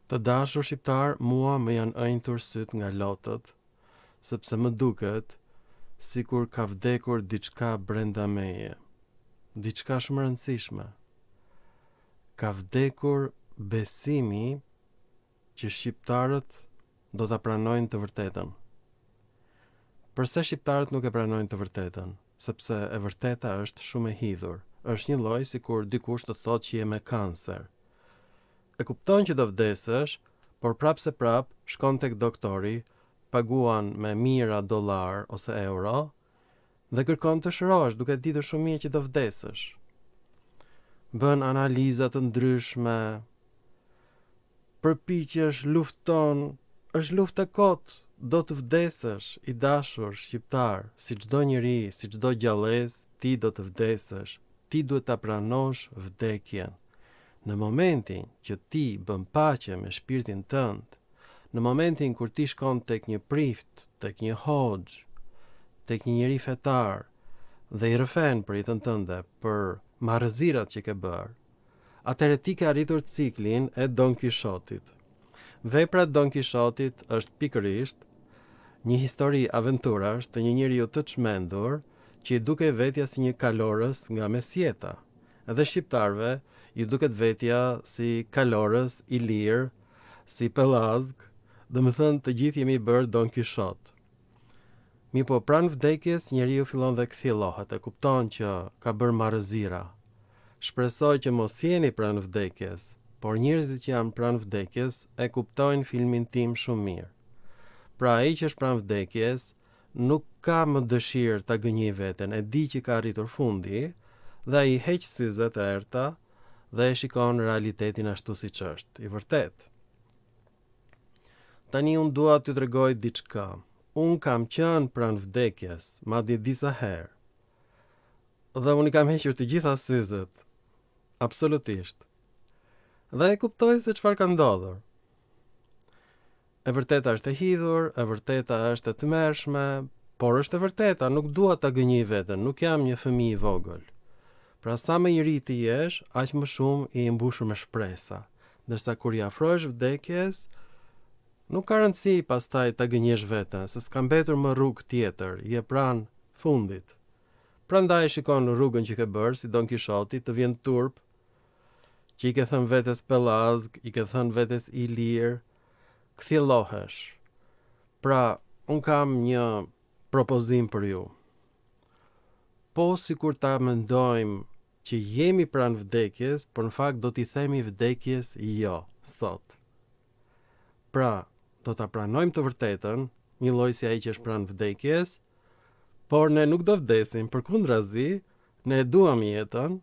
Të dashur shqiptarë, mua më janë ënjtur sytë nga lotët, sepse më duket sikur ka vdekur diçka brenda meje. Diçka shumë e rëndësishme. Ka vdekur besimi që shqiptarët do ta pranojnë të vërtetën. Përse shqiptarët nuk e pranojnë të vërtetën? Sepse e vërteta është shumë e hidhur. Është njëlloj sikur dikush të thotë që je me kancer. E kupton që do vdesësh, por prapë se prapë shkon tek doktori, paguan me mijëra dollarë ose euro dhe kërkon të shërohesh duke ditur shumë mirë që do vdesësh. Bën analiza të ndryshme, përpiqesh, lufton, është luftë e kotë, do të vdesësh, i dashur shqiptar, si çdo njeri, si çdo gjallesë, ti do të vdesësh, ti duhet ta pranosh vdekjen. Në momentin që ti bën paqe me shpirtin tënd, në momentin kur ti shkon tek një prift, tek një hoxhë, tek një njeri fetar dhe i rrëfen për jetën tënde, për marrëzirat që ke bërë, atëherë ti ke arritur ciklin e Don Kishotit. Vepra e Don Kishotit është pikërisht një histori aventurash të një njeriu të çmendur që i dukej vetja si një kalorës nga mesjeta. Edhe shqiptarëve ju duket vetja si kalorës, ilir, si pellazg, domethënë të gjithë jemi bërë Don Kishot. Mirëpo pranë vdekjes njeriu fillon dhe kthjellohet, e kupton që ka bërë marrëzira. Shpresoj që mos jeni pranë vdekjes, por njerëzit që janë pranë vdekjes e kuptojnë filmin tim shumë mirë. Pra ai që është pranë vdekjes nuk ka më dëshirë ta gënjejë veten, e di që ka arritur fundi dhe ai heq syzet e errëta dhe e shikon realitetin ashtu siç është, i vërtetë. Tani unë dua t'ju tregoj diçka. Unë kam qenë pranë vdekjes, madje disa herë. Dhe unë i kam hequr të gjitha syzet. Absolutisht. Dhe e kuptoj se çfarë ka ndodhur. E vërteta është e hidhur, e vërteta është e tmerrshme, por është e vërteta, nuk dua ta gënjej veten, nuk jam një fëmijë i vogël. Pra sa më i ri të jesh, aq më shumë je i mbushur me shpresa. Ndërsa kur i afrohesh vdekjes, nuk ka rëndësi pastaj ta gënjesh veten, se s'ka mbetur më rrugë tjetër, je pranë fundit. Prandaj shikon rrugën që ke bërë, si Don Kishoti, të vjen turp që i ke thënë vetes pellazg, i ke thënë vetes ilir, kthjellohesh. Pra, unë kam një propozim për ju. Po sikur ta mendojmë që jemi pranë vdekjes, por në fakt do t'i themi vdekjes jo, sot. Pra, do ta pranojmë të vërtetën, njëlloj si ai që është pranë vdekjes, por ne nuk do vdesim, përkundrazi, ne e duam jetën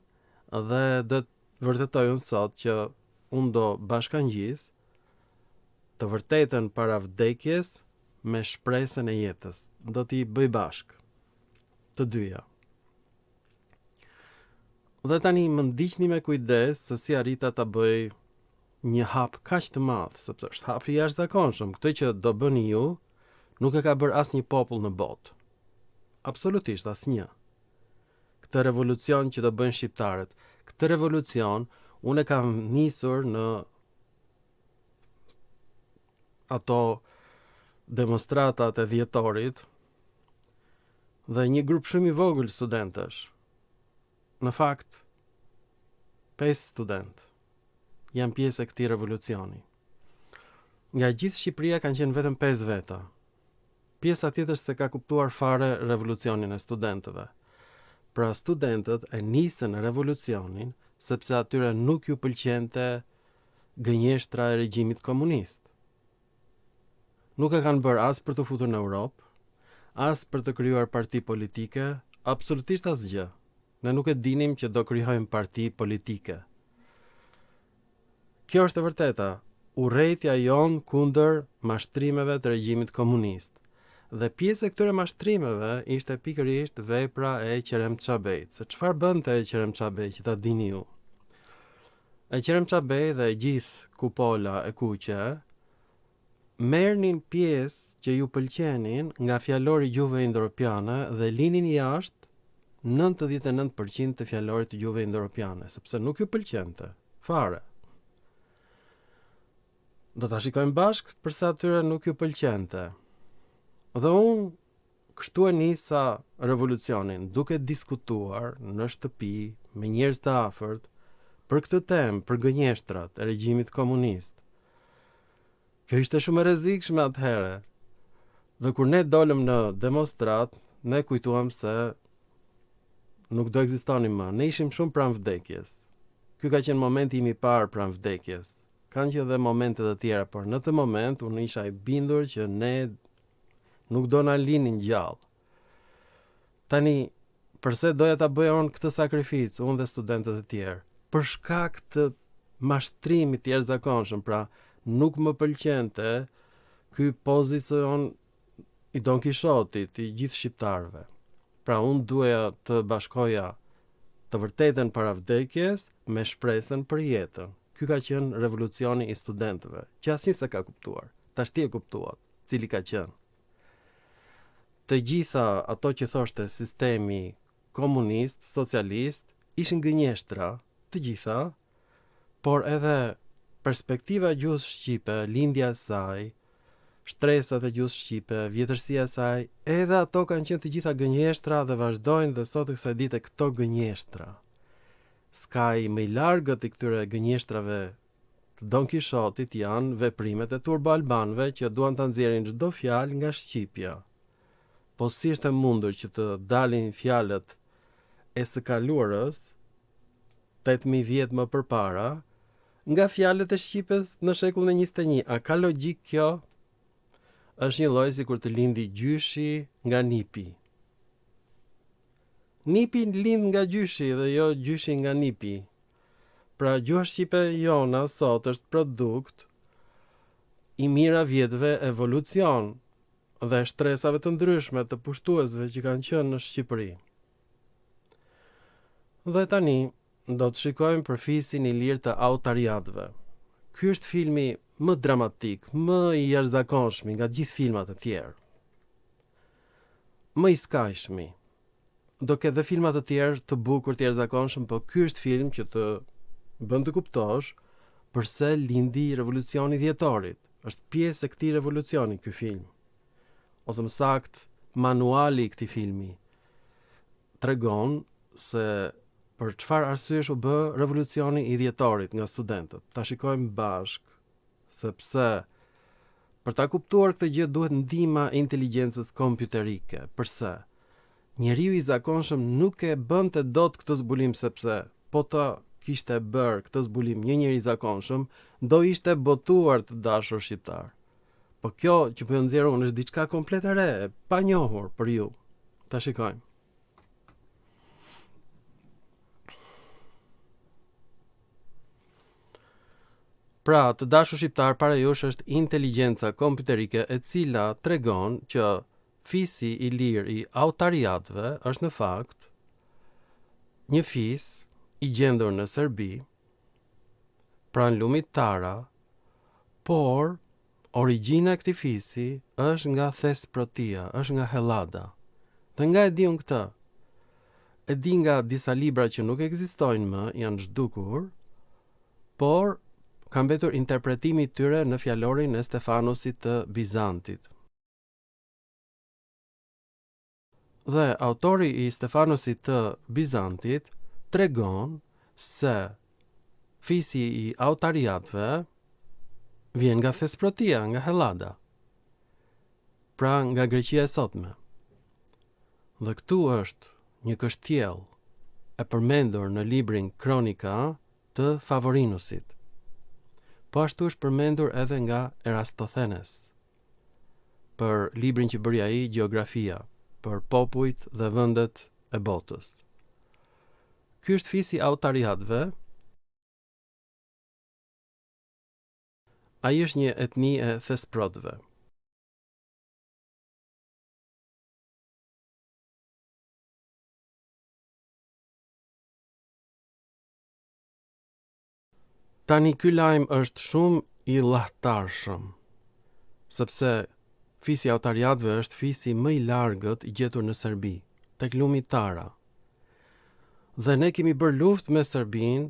dhe do të vërtetoj unë sot që unë do bashkangjis të vërtetën para vdekjes me shpresën e jetës. Do t'i bëj bashkë. Të dyja. Dhe tani më ndiqni me kujdes se si arrita ta bëj një hap kaq të madh, sepse është hap i jashtëzakonshëm. Këtë që do bëni ju, nuk e ka bërë asnjë popull në botë. Absolutisht asnjë. Këtë revolucion që do bëjnë shqiptarët, këtë revolucion unë e kam nisur në ato demonstratat e dhjetorit dhe një grup shumë i vogël studentësh. Në fakt, 5 studentë janë pjesë e këtij revolucioni. Nga gjithë Shqipëria kanë qenë vetëm 5 veta. Pjesa tjetër s'e ka kuptuar fare revolucionin e studentëve. Pra studentët e nisën revolucionin sepse atyre nuk ju pëlqente gënjeshtra e regjimit komunist. Nuk e kanë bërë as për t'u futur në Europë, as për të krijuar parti politike, absolutisht asgjë. Ne nuk e dinim që do krijojmë parti politike. Kjo është e vërteta, urrejtja jonë kundër mashtrimeve të regjimit komunist. Dhe pjesë e këtyre mashtrimeve ishte pikërisht vepra e Eqrem Çabejt. Se çfarë bënte Eqrem Çabej që ta dini ju? Eqrem Çabej dhe e gjithë kupola e kuqe merrnin pjesë që ju pëlqenin nga fjalori i gjuhëve indoeuropiane dhe linin jashtë 99% të fjalorit të gjuhëve indoeuropiane, sepse nuk ju pëlqente fare. Do ta shikojmë bashkë përse atyre nuk ju pëlqente. Dhe unë kështu e nisa revolucionin, duke diskutuar në shtëpi me njerëz të afërt për këtë temë, për gënjeshtrat e regjimit komunist. Kjo ishte shumë e rrezikshme atëherë. Dhe kur ne dolëm në demonstratë, ne kujtuam se nuk do ekzistonim më. Ne ishim shumë pranë vdekjes. Ky ka qenë momenti im i parë pranë vdekjes. Kanë qenë dhe momente të tjera, por në atë moment unë isha i bindur që ne nuk do na linin gjallë. Tani, përse doja ta bëja unë këtë sakrificë, unë dhe studentët e tjerë? Për shkak të mashtrimit të jashtëzakonshëm, pra nuk më pëlqente ky pozicion i Don Kishotit, i gjithë shqiptarëve. Pra unë duheja të bashkoja të vërtetën para vdekjes me shpresën për jetën. Ky ka qenë revolucioni i studentëve, që asnjë s'e ka kuptuar. Tashti e kuptuat, cili ka qenë. Të gjitha ato që thoshte sistemi komunist, socialist, ishin gënjeshtra, të gjitha, por edhe perspektiva e gjuhës shqipe, lindja e saj, shtresat e gjuhës shqipe, vjetërsia e saj, edhe ato kanë qenë të gjitha gënjeshtra dhe vazhdojnë dhe sot e kësaj dite këto gënjeshtra. Skaji më i largët i këtyre gënjeshtrave të Don Kishotit janë veprimet e turboalbanëve që duan ta nxjerrin çdo fjalë nga shqipja. Po si është e mundur që të dalin fjalët e së kaluarës, 8000 vjet më përpara, nga fjalët e shqipes në shekullin e 21? A ka logjikë kjo? Është një lloj sikur të lindi gjyshi nga nipi. Nipi lind nga gjyshi dhe jo gjyshi nga nipi. Pra gjuha shqipe jona sot është produkt i mijëra vjetëve evolucion dhe shtresave të ndryshme të pushtuesve që kanë qenë në Shqipëri. Dhe tani do të shikojmë për fisin ilir të Autariatëve. Ky është filmi më dramatik, më i jashtëzakonshmi nga gjithë filmat e tjerë. Më i skajshmi. Do ketë dhe filma të tjerë të bukur të jashtëzakonshëm, po ky është film që të bën të kuptosh përse lindi revolucioni i dhjetorit. Është pjesë e këtij revolucioni ky film. Ose më saktë, manuali i këtij filmi tregon se për çfarë arsyesh u bë revolucioni i dhjetorit nga studentët. Ta shikojmë bashkë sepse për ta kuptuar këtë gjë duhet ndihma e inteligjencës kompjuterike. Përse? Njeriu i zakonshëm nuk e bënte dot këtë zbulim sepse po ta kishte bërë këtë zbulim një njeri i zakonshëm, do ishte botuar të dashur shqiptarë. Po kjo që po ju nxjerr unë është diçka komplet e re, e panjohur për ju. Ta shikojmë. Pra, të dashur shqiptarë, para jush është inteligjenca kompjuterike e cila tregon që fisi ilir i Autariatëve është në fakt një fis i gjendur në Serbi, pranë lumit Tara, por origjina e këtij fisi është nga Thesprotia, është nga Hellada. Dhe nga e di unë këtë? E di nga disa libra që nuk ekzistojnë më, janë zhdukur, por ka mbetur interpretimi i tyre në fjalorin e Stefanusit të Bizantit. Dhe autori i Stefanusit të Bizantit tregon se fisi i Autariatëve vjen nga Thesprotia, nga Hellada, pra nga Greqia e sotme. Dhe këtu është një kështjellë e përmendur në librin Kronika të Favorinusit. Po ashtu është përmendur edhe nga Erastothenes për librin që bëri ai Gjeografia për popujt dhe vendet e botës. Ky është fisi i Autariatëve. Ai është një etni e Thesprotëve. Tani ky lajm është shumë i llahtarshëm, sepse fisi i Autariatëve është fisi më i largët i gjetur në Serbi, tek lumi Tara. Dhe ne kemi bërë luftë me Serbinë,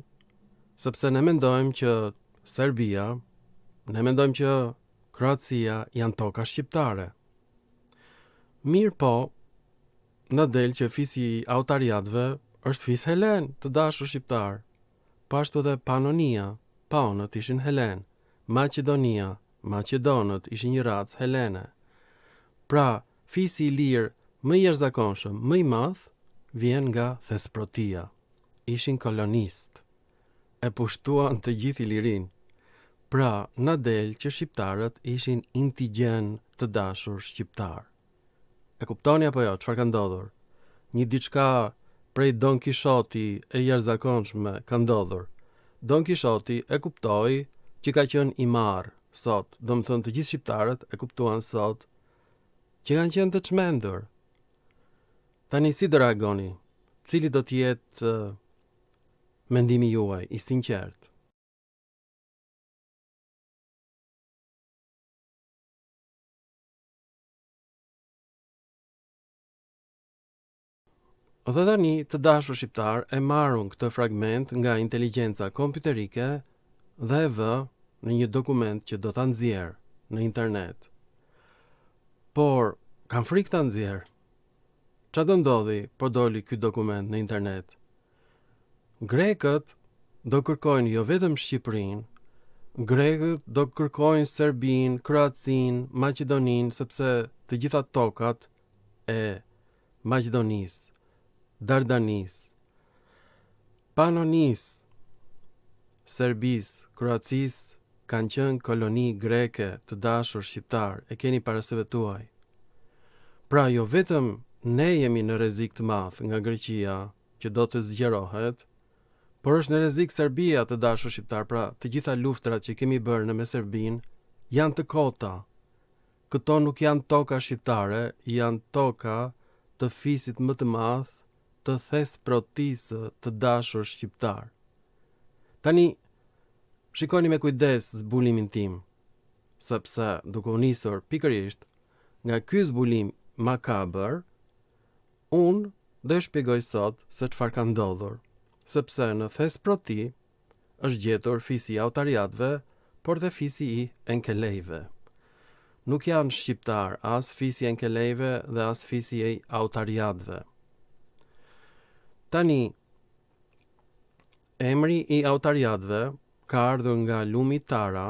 sepse ne mendojmë që Serbia Ne mendojmë që Kroacia janë toka shqiptare. Mirëpo, na del që fisi i Autariatëve është fis helen, të dashur shqiptarë. Po ashtu edhe Panonia, Paonët ishin helenë, Maqedonia, Maqedonët ishin një racë helene. Pra, fisi ilir më i jashtëzakonshëm, më i madh, vjen nga Thesprotia. Ishin kolonistë. E pushtuan të gjithë Ilirinë. Pra, na del që shqiptarët ishin indigjenë të dashur shqiptarë. E kuptoni apo jo, çfarë ka ndodhur? Një diçka prej Don Kishoti e jashtëzakonshme ka ndodhur. Don Kishoti e kuptoi që ka qenë i marrë sot, domethënë të gjithë shqiptarët e kuptuan sot që kanë qenë të çmendur. Tani si do reagoni? Cili do të jetë mendimi juaj i sinqertë? Dhe tani, të dashur shqiptarë, e marr unë këtë fragment nga inteligjenca kompjuterike dhe e vë në një dokument që do ta nxjerr në internet. Por, kam frikë ta nxjerr. Ça do ndodhi po doli ky dokument në internet? Grekët do kërkojnë jo vetëm Shqipërinë, grekët do kërkojnë Serbinë, Kroacinë, Maqedoninë, sepse të gjitha tokat e Maqedonisë, Dardanisë, Panonisë, Serbisë, Kroacisë kanë qenë koloni greke të dashur shqiptarë, e keni para syve tuaj. Pra jo vetëm ne jemi në rrezik të madh nga Greqia, që do të zgjerohet, por është në rrezik Serbia të dashur shqiptarë, pra të gjitha luftërat që kemi bërë në me Serbinë janë të kota. Këto nuk janë toka shqiptare, janë toka të fisit më të madh të Thesprotisë të dashur shqiptarë. Tani shikoni me kujdes zbulimin tim, sepse duke u nisur pikërisht nga ky zbulim makabër, Unë do e shpjegoj sot se çfarë ka ndodhur, sepse në Thesproti është gjetur fisi i Autariatëve, por dhe fisi i Enkelejve. Nuk janë shqiptarë as fisi i Enkelejve dhe as fisi i Autariatëve. Tani, emri i Autariatëve ka ardhur nga lumi Tara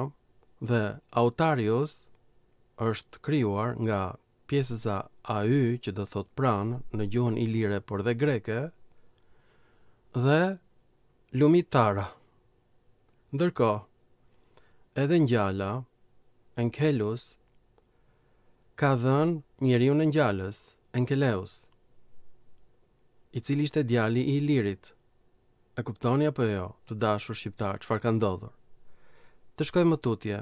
dhe Autarius është krijuar nga Pjesëza au që do thotë pranë në gjuhën ilire por dhe greke dhe lumi Tara. Ndërkohë, edhe ngjala, Enkelus, ka dhënë njeriun e ngjalës, Enkeleus, i cili ishte djali i Ilirit. E kuptoni apo jo, të dashur shqiptarë, çfarë ka ndodhur? Të shkojmë më tutje.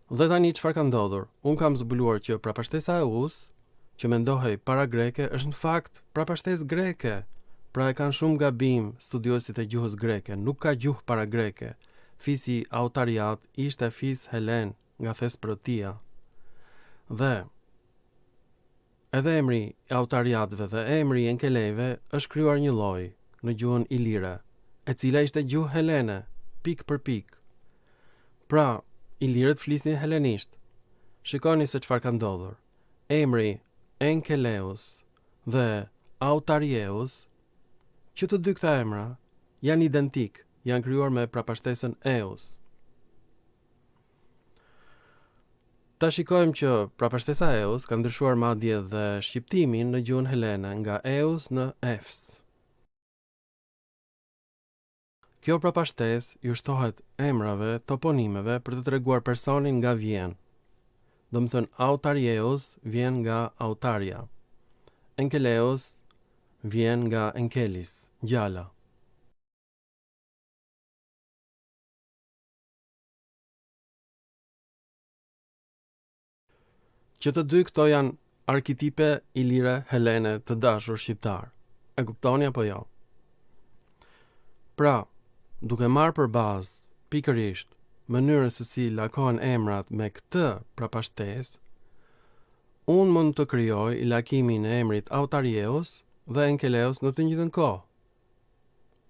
Dhe tani çfarë ka ndodhur? Unë kam zbuluar që prapashtesa e us, që mendohej paragreke, është në fakt prapashtesë greke. Pra e kanë shumë gabim studiuesit e gjuhës greke, nuk ka gjuhë paragreke. Fisi Autariat ishte fis helen nga Thesprotia. Dhe Edhe emri i Autariatëve dhe emri i Enkelejve është krijuar njëlloj në gjuhën ilire, e cila ishte gjuhë helene, pikë për pikë. Pra, ilirët flisnin helenisht. Shikoni se çfarë ka ndodhur. Emri Enkeleus dhe Autarieus, që të dy këta emra janë identikë, janë krijuar me prapashtesën eus. Ta shikojmë që prapashtesa eus ka ndryshuar madje dhe shqiptimin në gjuhën helene nga eus në efs. Kjo prapashtesë ju shtohet emrave, toponimeve për të treguar personin nga vjen. Domethënë Autarieus vjen nga Autaria. Enkeleus vjen nga Enkelis, ngjala. Që të dy këto janë arketipe ilire helene të dashur shqiptarë. E kuptoni apo jo? Pra, duke marrë për bazë pikërisht mënyrën se si lakohen emrat me këtë prapashtesë, unë mund të krijoj lakimin e emrit Autarieus dhe Enkeleus në të njëjtën kohë.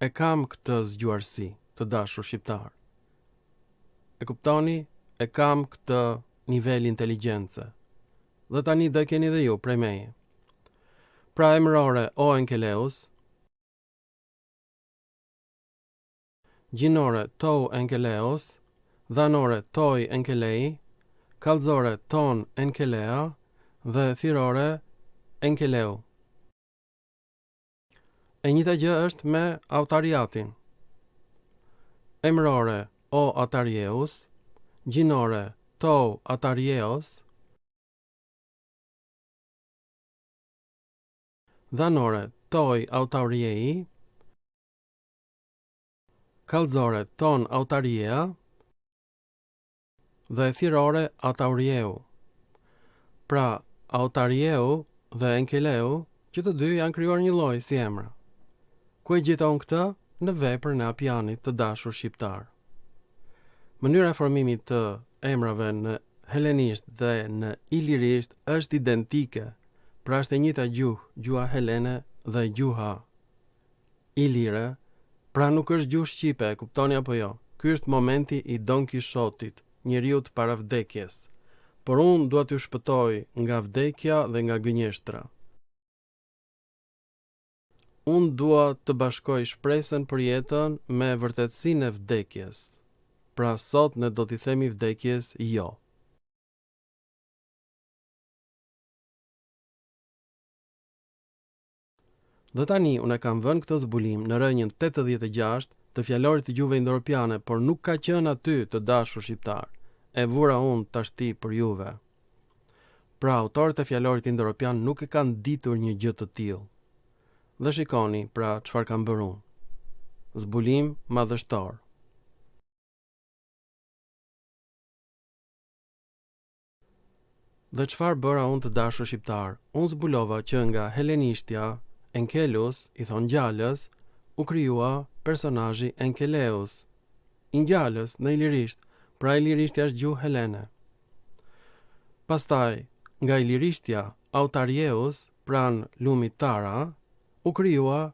E kam këtë zgjuarsi. të dashur shqiptarë. E kuptoni? E kam këtë nivel inteligjence. Dhe tani do e keni dhe ju prej meje. Pra emërore o Enkeleus, gjinore tou Enkeleos, dhanore toi Enkelei, kallëzore ton Enkelea dhe thirore Enkeleu. E njëjta gjë është me autariatin. Emërore o Atarieus, gjinore tou Atarieos, dhanore toi Autariei, kallëzore ton Autariea dhe thirore Ataurieu. Pra, Autarieu dhe Enkeleu, që të dy janë krijuar njëlloj si emra. Ku e gjeta unë këtë? Në veprën e Apianit të dashur shqiptar. Mënyra e formimit të emrave në helenisht dhe në ilirisht është identike, pra është e njëjta gjuhë, gjuha helene dhe gjuha Ilire, pra nuk është gjuhë shqipe, e kuptoni apo jo? Ky është momenti i Don Kishotit, njeriut para vdekjes. Por unë dua t'ju shpëtoj nga vdekja dhe nga gënjeshtra. Unë dua të bashkoj shpresën për jetën me vërtetësinë e vdekjes. Pra sot ne do t'i themi vdekjes jo. Dhe tani unë e kam vënë këtë zbulim në rrënjën 86 të fjalorit të gjuhëve indoeuropiane, por nuk ka qenë aty të dashur shqiptarë. E vura unë tashti për juve. Pra autorët e fjalorit indoeuropian nuk e kanë ditur një gjë të tillë. Dhe shikoni, pra, çfarë kam bërë unë. Zbulim madhështor. Dhe çfarë bëra unë të dashur shqiptarë? Unë zbulova që nga helenishtja, Enkelus, i thonë ngjalës, u krijua personazhi Enkeleus, i ngjalës, në ilirisht, pra ilirishtja është gjuhë helene. Pastaj, nga ilirishtja, Autarieus, pranë lumit Tara, u krijua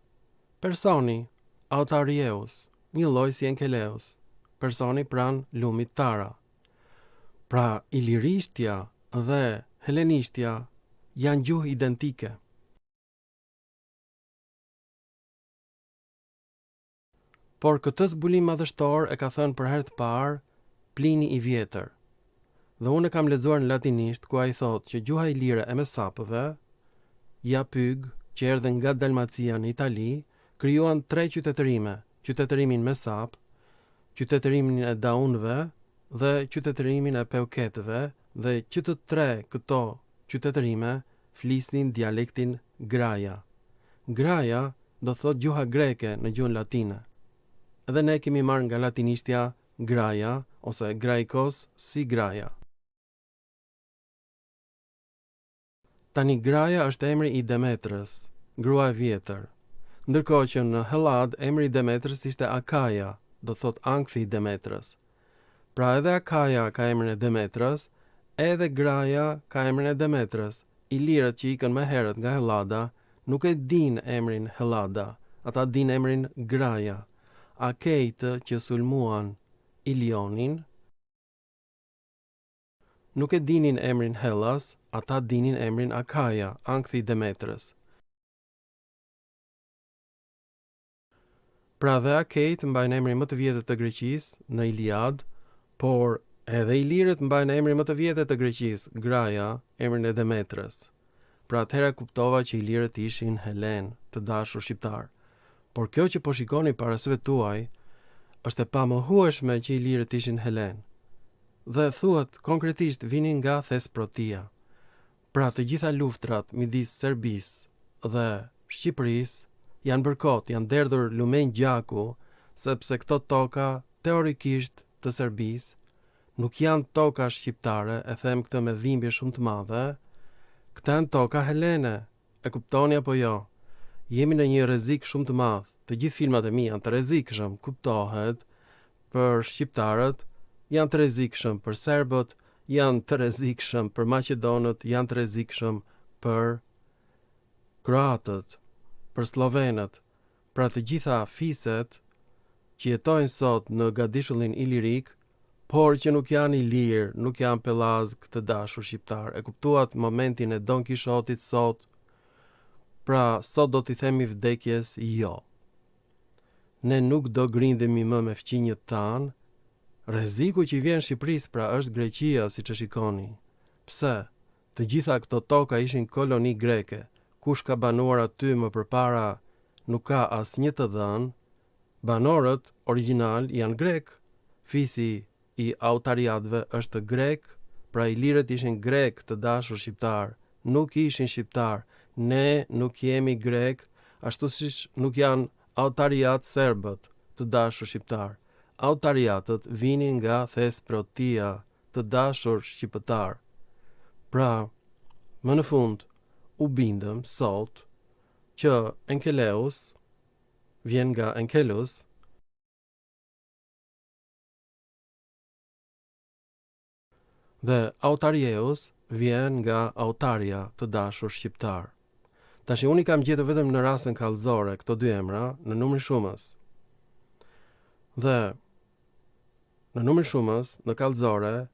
personi, Autarieus, njëlloj si Enkeleus, personi pranë lumit Tara. Pra, ilirishtja dhe helenishtja janë gjuhë identike. Por këtë zbulim madhështor e ka thënë për herë të parë Plini i Vjetër. Dhe unë e kam lexuar në latinisht ku ai thotë që gjuha ilire e Mesapëve, Japyg, që erdhën nga Dalmacia në Itali, krijuan tre qytetërime, qytetërimin Mesap, qytetërimin e Daunëve dhe qytetërimin e Peuketëve dhe që të tre këto qytetërime flisnin dialektin Graja. Graja do të thotë gjuha greke në gjuhën latine. Edhe ne kemi marrë nga latinishtja Graja ose Graikos si Graja. Tani Graja është emri i Demetrës, grua e vjetër. Ndërkohë që në Helladë emri i Demetrës ishte Akaja, do të thotë ankthi i Demetrës. Pra edhe Akaja ka emrin e Demetrës, edhe Graja ka emrin e Demetrës. Ilirët që ikën më herët nga Hellada nuk e dinë emrin Hellada, ata dinë emrin Graja. Akejtë që sulmuan Ilionin, Nuk e dinin emrin Hellas, ata dinin emrin Akaja, ankthi i Demetrës. Pra dhe Akejtë mbajnë emrin më të vjetër të Greqisë, në Iliadë, por edhe Ilirët mbajnë emrin më të vjetër të Greqisë, Graja, emrin e Demetrës. Pra atëherë kuptova që ilirët ishin helenë, të dashur shqiptarë. Por kjo që po shikoni para syve tuaj, është e pamohueshme që ilirët ishin helenë. Dhe thuhet konkretisht vinin nga Thesprotia. Pra të gjitha luftrat midis Serbisë dhe Shqipërisë janë bërë kot, janë derdhur lumenj gjaku, sepse këto toka teorikisht të Serbisë nuk janë toka shqiptare, e them këtë me dhimbje shumë të madhe, këta janë toka helene, e kuptoni apo jo? Jemi në një rrezik shumë të madh, të gjithë filmat e mi janë të rrezikshëm, kuptohet, për shqiptarët, janë të rrezikshëm për serbët, janë të rrezikshëm për maqedonët, janë të rrezikshëm për kroatët, për sllovenët, pra të gjitha fiset. që jetojnë sot në gadishullin ilirik, por që nuk janë ilirë, nuk janë pellazgë të dashur shqiptarë. E kuptuat momentin e Don Kishotit sot? Pra, sot do t'i themi vdekjes jo. Ne nuk do grindemi më me fqinjët tanë. Rreziku që i vjen Shqipërisë pra është Greqia, siç e shikoni. Pse? Të gjitha këto toka ishin koloni greke, kush ka banuar aty më përpara nuk ka asnjë të dhënë, banorët origjinalë janë grekë, fisi i autariatëve është grek, pra ilirët ishin grekë të dashur shqiptarë, nuk ishin shqiptarë, ne nuk jemi grekë, ashtu siç nuk janë autariatë serbët, të dashur shqiptarë. Autariatët vinin nga Thesprotia, të dashur shqipëtarë. Pra, më në fund, u bindëm sot që Enkeleus vjen nga Enkelus, dhe Autarieus vjen nga Autaria të dashur shqiptarë. Tashi unë i kam gjetur vetëm në rasën kallëzore këto dy emra në numrin shumës. Dhe Në numrin shumës, në kallëzore,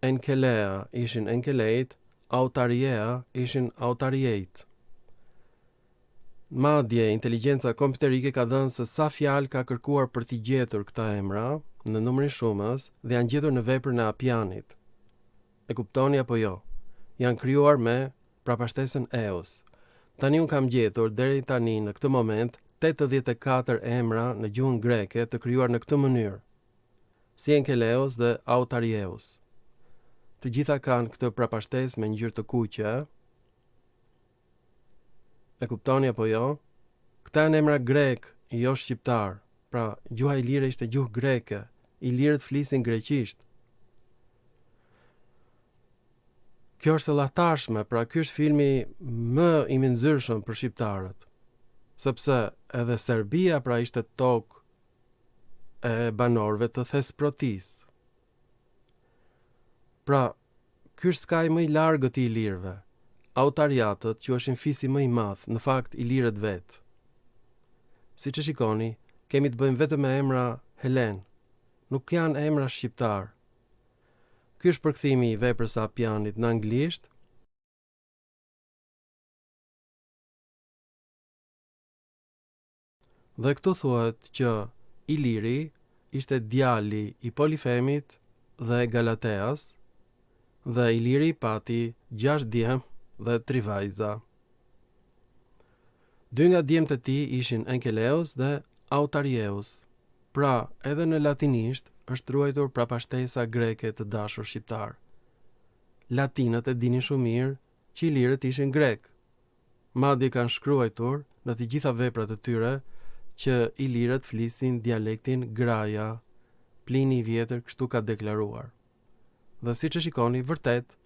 Enkelea ishin Enkelejt, Autariea ishin Autariejt. Madje, inteligjenca kompjuterike ka dhënë se sa fjalë ka kërkuar për t'i gjetur këta emra në numrin shumës dhe janë gjetur në veprën e Apianit. E kuptoni apo jo? Janë krijuar me prapashtesën eus. Tani unë kam gjetur deri tani në këtë moment 84 emra në gjuhën greke të krijuar në këtë mënyrë. Si Enkeleus dhe Autarieus. Të gjitha kanë këtë prapashtesë me ngjyrë të kuqe. E kuptoni apo jo? Këta janë emra grekë, jo shqiptarë. Pra, gjuha ilire ishte gjuhë greke. Ilirët flisin greqisht. Kjo është e llahtarshme, pra ky është filmi më i mynxyrshëm për shqiptarët. Sepse edhe Serbia pra ishte tokë e banorëve të Thesprotisë. Pra, ky është skaji më i largët i ilirëve. Autariatët quheshin fisi më i madh, në fakt ilirët vetë. Siç e shikoni, kemi të bëjmë vetëm me emra helenë, nuk janë emra shqiptarë. Ky është përkthimi i veprës së Apianit në anglisht. Dhe këtu thuhet që Iliri ishte djali i Polifemit dhe Galateas dhe Iliri pati 6 djem dhe 3 vajza. Dy nga djemtë e tij ishin Enkeleus dhe Autarieus. Pra, edhe në latinisht është ruajtur prapashtesa greke të dashur shqiptarë. Latinët e dinin shumë mirë që ilirët ishin grekë. Madje kanë shkruajtur në të gjitha veprat e tyre që ilirët flisin dialektin Graja. Plini i Vjetër kështu ka deklaruar. Dhe siç e shikoni, vërtet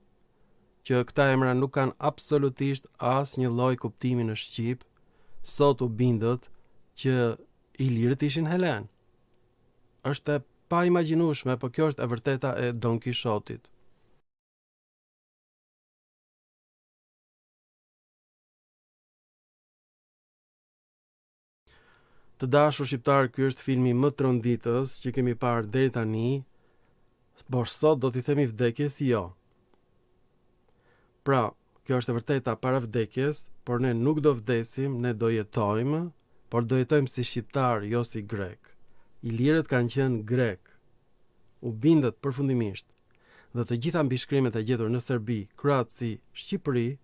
që këta emra nuk kanë absolutisht asnjë lloj kuptimi në shqip, sot u bindët që ilirët ishin helenë. Është e paimagjinueshme, po kjo është e vërteta e Don Kishotit. Të dashur shqiptarë, ky është filmi më tronditës që kemi parë deri tani, por sot do t'i themi vdekjes jo. Pra, kjo është e vërteta para vdekjes, por ne nuk do vdesim, ne do jetojmë, por do jetojmë si shqiptarë, jo si grekë. Ilirët kanë qenë grekë. U bindët përfundimisht. Dhe të gjitha mbishkrimet e gjetur në Serbi, Kroaci, Shqipëri,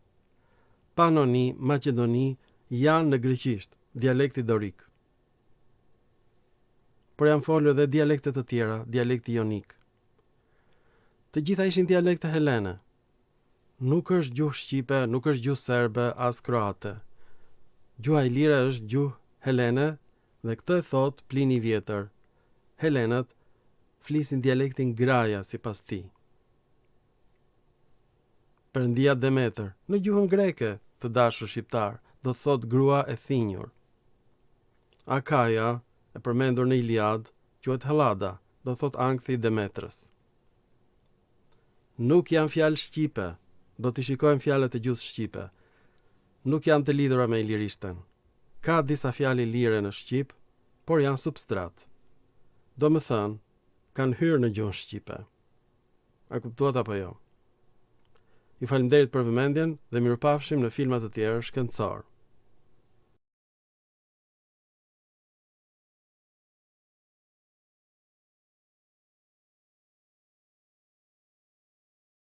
Panoni, Maqedoni janë në greqisht, dialekti dorik. Por janë folur edhe dialekte të tjera, dialekti jonik. Të gjitha ishin dialekte helene. Nuk është gjuhë shqipe, nuk është gjuhë serbe, as kroate. Gjuha ilire është gjuhë helene dhe këtë e thotë Plini i Vjetër. Helenët flisin dialektin Graja sipas tij. Perëndia Demeter, në gjuhën greke, të dashur shqiptarë, do të thotë grua e thinjur. Akaja, e përmendur në Iliadë, quhet Hellada, do të thotë ankthi i Demetrës. Nuk janë fjalë shqipe, do t'i shikojmë fjalët e gjuhës shqipe. Nuk janë të lidhura me ilirishten. Ka disa fjalë ilire në shqip, por janë substrat. Domethënë, kanë hyrë në gjuhën shqipe. A kuptuat apo jo? Ju faleminderit për vëmendjen dhe mirupafshim në filma të tjerë shkencorë.